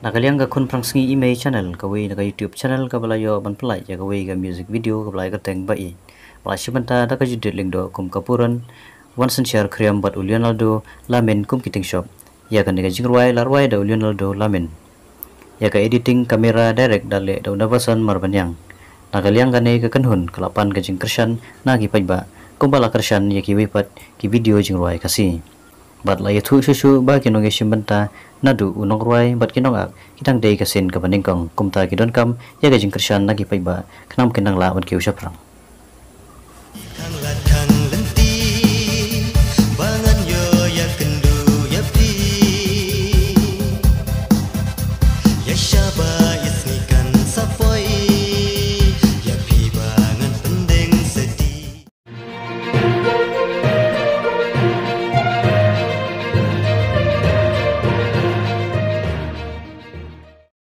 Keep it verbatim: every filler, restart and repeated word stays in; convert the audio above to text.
Na ka liang ka Khun Phrang Sngi Imei channel, kawei na ka YouTube channel kaba la ïoh ban pynlait ïa kawei ka music video kaba la ïakyrteng Ba Ïeit, ba la shim bynta da ka Judith Lyngdoh kum ka Puran, Wan Synshar Khriam bad u Leonardo Lamin kum ki tyngshop. Ïa kane ka jingrwai la rwai da u Leonardo Lamin. Ïa ka editing, camera, direct da leh da u Navason Marbaniang. Na ka liang kane ka kynhun ka la pan ka jingkyrshan na ki paidbah kumba la kyrshan ïa kiwei pat ki video jingrwai Khasi. Bad la ïathuh shuh shuh ba ki nongïashim bynta naduh u nongrwai bad ki nongak ki dang dei ka sien kaba nyngkong, kumta ki donkam ïa ka jingkyrshan na ki paidbah khnang kin nang lah ban kiew shaphrang.